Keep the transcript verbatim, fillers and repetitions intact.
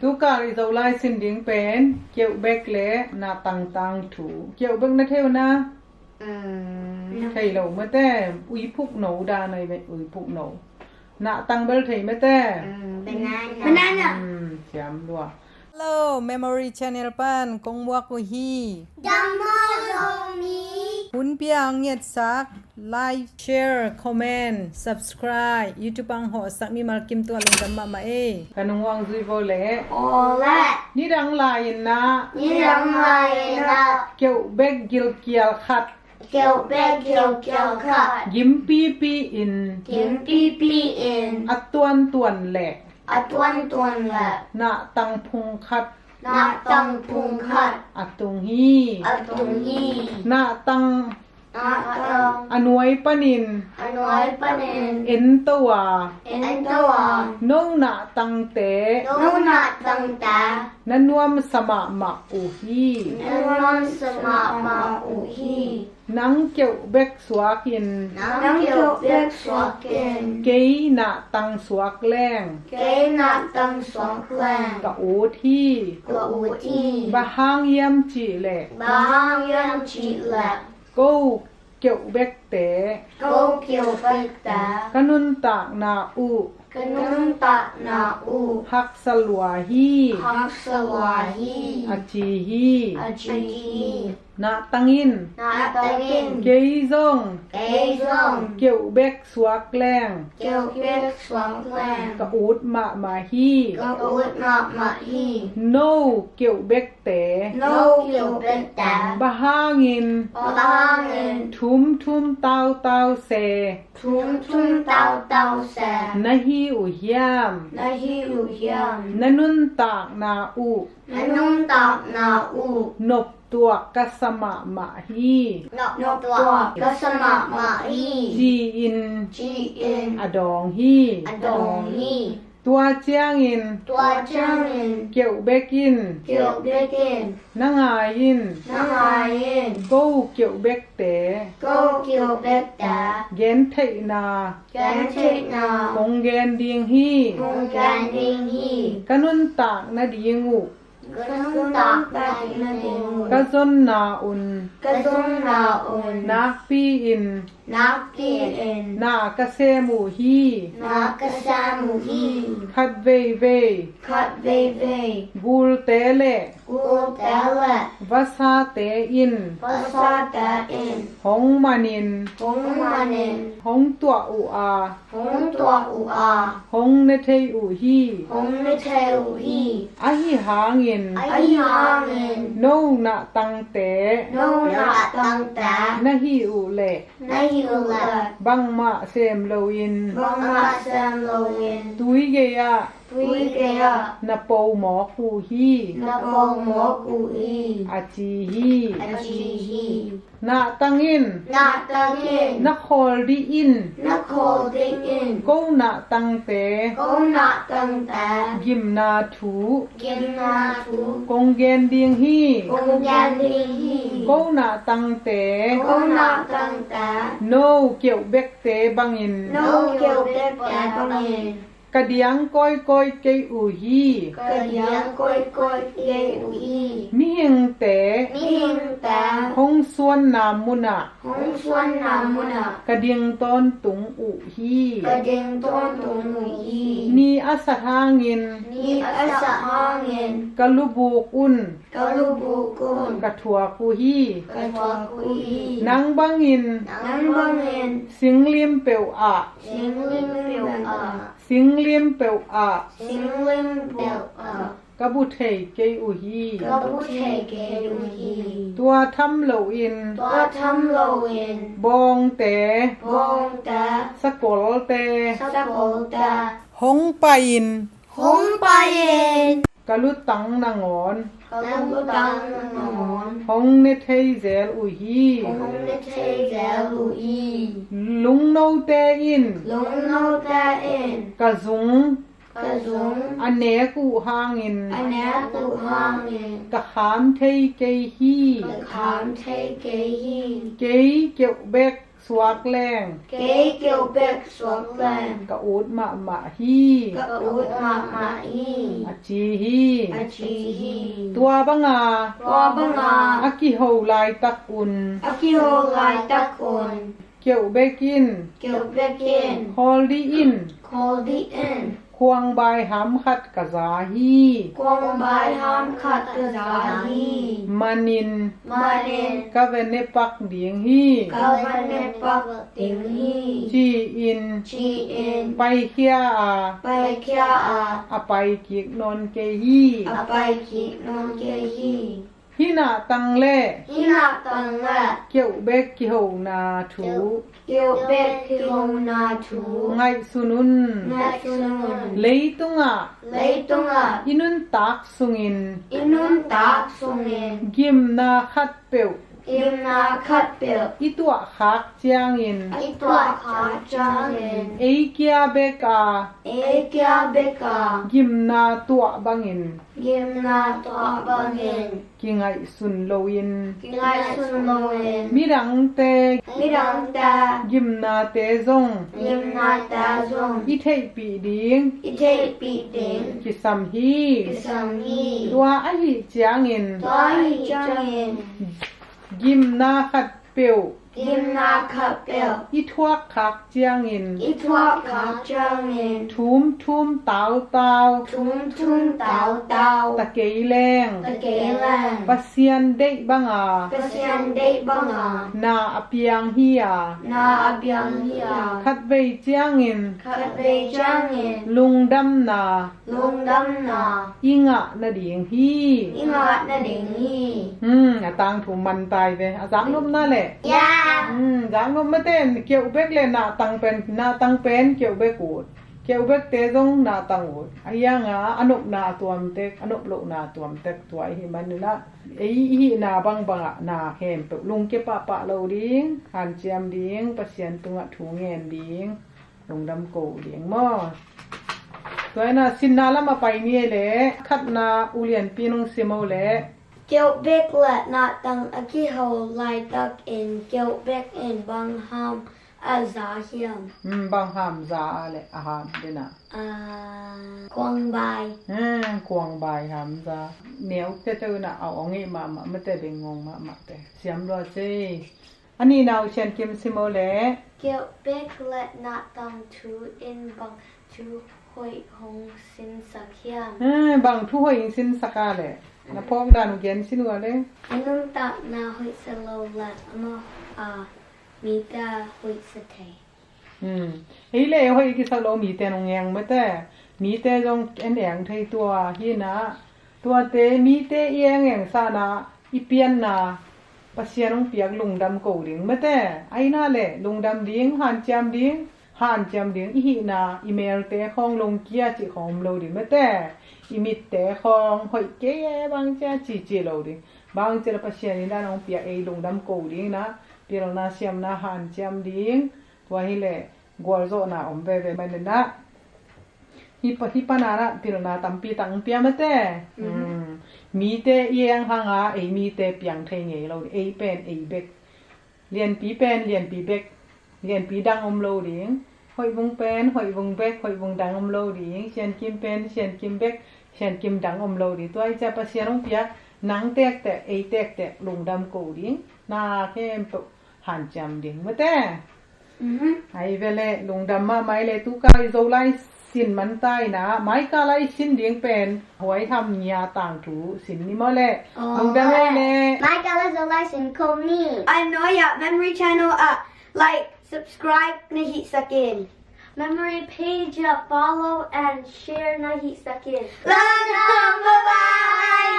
Tukal i Zolai sin ding pen keuh bek le na tangtang thu. Keuh bek na thei uh na? Mm. Thei lo mate, uiphuk no dan ai ve, uiphuk no. Na tang bel thei mate. Mm, banana. Banana. Mm, siam lua. Hello, Memory Channel pan kong muak uh hi. Dammo Zomi. Hun pia ang ngetsak, like, share, comment, subscribe, YouTube ang hawhsak mimal kim tua lungdam mahmah ei. Ka nungwang zui vo le. Ole. Nidang lai-in na. Nidang lai-in na. Keuh bek gilkial khat. Keuh bek gilkial khat. Gimpipi in. Gimpipi in. A tuantuan le. A tuantuan le. Na tang phung khat. Na tang phung khat. A tung hi. A tung hi. Na tang. Na tang. A nuai panin. A nuai panin. En to a. En to a. No na tangte. No na tangte. Na nuamsa mahmah uh hi. Na nuamsa mahmah uh hi. Nang keuh bek suakin. Nang keuh bek suakin. Kei na tang suak leng. Kei na tang suak leng. Ka ut hi. Ka ut hi. Bang hang hiam cih leh. Bang hang hiam cih leh. Ko keuh bekte. Ko keuh bekte. Ka nuntakna uh. Ka nuntakna uh. Haksa lua hi. Haksa lua hi. A ci hi. A ci hi. Nahtang in. Nahtang in. Kei zong. Kei zong. Keuh bek suak leng. Keuh bek suak leng. Ka ut mahmah hi. Ka ut mahmah hi. No keuh bekte. No keuh bekte. Bang hangin. Bang hangin. Thum thum tau tau se. Thum thum tau tau se. Na hi uh hiam. Na hi uh hiam. Na nuntakna uh. Na nuntakna uh. Nop tuak ka sa mahmah hi. Nop tuak ka sa mahmah hi. Ci-in. Ci-in. A dawng hi. A dawng hi. Tua ciangin. Tua ciangin. Keuh bek in. Keuh bek in. Na ngai in. Na ngai in. Ko keuh bekte. Ko keuh bekte. Gentheihna. Gentheihna. Kong gen ding hi. Kong gen ding hi. Ka nuntak nading uh. Ka nuntak nading uh. Ka zonna un. Ka zonna un. Nakpi in. Nakpi in. Na ka sem uh hi. Na ka sem uh hi. Khat veivei. Khat veivei. Gulte le. Gulte le. Vasate in. Vasate in. Hong manin. Hong manin. Hong tuah uh a. Hong tuah uh a. Hong ne thei uh hi. Hong ne thei uh hi. Ahi hangin. Ahi hangin. No nahtangte. No nahtangte. Na hi uh leh. Na hi uh leh. Bangmah sem loin. Bangmah sem loin. Tui gei-ah. Tui gei-ah. Na po mawk uh hi. Na po mawk uh hi. A ci hi. A ci hi. Nahtang in. Nahtang in. Na khawl dih in. Na khawl dih in. Ko nahtangte. Ko nahtangte. Gimna thu. Gimna thu. Kong gen ding hi. Kong gen ding hi. Ko nahtangte. Ko nahtangte. No keuh bekte bangin. No keuh bekte bangin. Ka diang kawikawi kei uh hi. Ka diang kawikawi kei uh hi. Mihingte. Mihingte. Hong suanna munah. Hong suanna munah. Ka ding tawntung uh hi. Ka ding tawntung uh hi. Ni a sat hangin. Ni a sat hangin. Ka lubuk un. Ka lubuk un. Ka thuak uh hi. Ka thuak uh hi. Nang bangin. Nang bangin. Singlim peuh ah. Singlim peuh ah. Singlim peuh ah. Singlim peuh ah. Ka bu thei kei uh hi. Ka bu thei kei uh hi. Tua tham loin. Tua tham loin. Bawngte. Bawngte. Sakolte. Sakolte. Hong pai-in. Hong pai-in. Ka lutang nangawn. Ka lutang nangawn. Hong ne thei zel uh hi. Hong ne thei zel uh hi. Lungnote in. Lungnote in. Ka zung. Ka zung. A nek uh hangin. A nek uh hangin. Ka kham thei kei hi. Ka kham thei kei hi. Kei keuh bek suak leng, kei keuh bek suak leng, ka ut mahmah hi, ka ut mahmah hi, a ci hi. A ci hi. Tua banga, tua banga, a kiho laitak un, a kiho laitak un, keuh bek in, keuh bek in, khawl dih in, khawl dih in, khuangbai ham khat ka za hi. Khuangbai ham khat ka za hi. Manin, manin, ka va ne pak ding hi. Ka va ne pak ding hi. Ci-in, ci-in, paikhia a, paikhia a, a pai kik nawn kei hi. A pai kik nawn kei hi. Hih nahtang le, hih nahtang le, keuh bek kihona thu, keuh bek kihona thu, ngaihsun un. Ngaihsun un. Leitungah, leitungah, i nuntak sungin, i nuntak sungin, gimna khatpeuh, gimna khatpeuh, i tuahkhak ciangin, i tuahkhak ciangin, ei kia bek a, ei kia bek a, gimna tuah bangin, gimna tuah bangin, kingaihsun loin, kingaihsun loin, midangte, midangte, gimnate zong, gimnate zong, i theihpih ding, i theihpih ding, kisam hi. Kisam hi. Tua ahih ciangin, tua ahih ciangin, gimna khat peuh, gimna khat peuh, i thuak khak ciangin, i thuak khak ciangin, thum thum tau tau, thum thum tau tau, ta kei leng, ta kei leng, Pasian deih banga, Pasian deih banga, na a piang hi a, na a piang hi a, khatvei ciangin, khatvei ciangin, lungdamna, lungdamna, i ngah nading hi. I ngah nading hi. Hmm, a tangthu man tai ve. A zaknopna le. Ya. Hmm, zaknop mate, keuh bek le nahtang pen, nahtang pen keuh bek ut. Keuh bekte zong nahtang ut. A hianga, a nopna a tuamtek, a nop lohna a tuamtek tua i hi maninah. Ei i hihna bangbangah na khempeuh lungkia pahpah lo ding, hanciam ding, Pasian tungah thu ngen ding. Lungdam ko ding maw? Tua ina sinna lam a pai ni le, khatna ulianpi nung sim o le. Keuh bek le nahtang a kiho laitakin keuh bek in bang ham a za hiam? Hmm, bang ham za a le a ham dena. Ah, khuangbai. Hmm, khuangbai ham za. Neu tete ina a ong i mahmah, mate beng ngong mahmah te. Siam lua cei. A nihna uh Sian Kim sim o le. Keuh bek le nahtang thu in bang thu hoih hong sinsak hiam? Eh, bang thu hoih hong sinsak a le. Na phawk dan uh gen sin uh a le. A nuntakna hoih sa lo le amau a mite hoih sa thei. Hmm. Ei le hoih kisak lo mite nong eng mate. Mite zong en eng thei tua hi na. Tuate mite i eng eng sa na. I pianna Pasian hong piak lungdam ko ding mate. Aina le lungdam ding, hanciam ding, hanciam ding. I hihna, i melte khawng lungkia cih khawng om lo ding mate. I mitte khawng hoih kei e bangcia cici lo ding. Bangcia le Pasian in dan hong piak ei lungdam ko ding na. Pilna siamna hanciam ding. Tua hi le gualzawhna om veve maninah. Hi pa, hi pana na pilna tampi tang pia mate. Mhm. Hmm. Mite i eng hanga ei mite piang thei ngei lo, ei pen ei bek. Lianpi pen lianpi bek. Lianpi dang om lo ding. Hoih vung pen hoih vung bek, hoih vung dang om lo ding. Sian Kim pen sian kim bek, sian kim dang om lo ding. Tua i cia Pasian hong piak nang tektek, ei tektek lungdam ko ding. Na khempeuh hanciam ding mate. Mhm. Ai vele lungdam mahmah le tuka i Zolai sin man ta ina, maika lai sin ding pen huai ham nia tangthu sin ni maw le. Oh. Lungdam ai le. Maika lai Zolai sin kong ni. Ai noia Memory Channel ah like, subscribe na hih sakin. Memory page ah follow and share na hih sakin. Love, bye bye.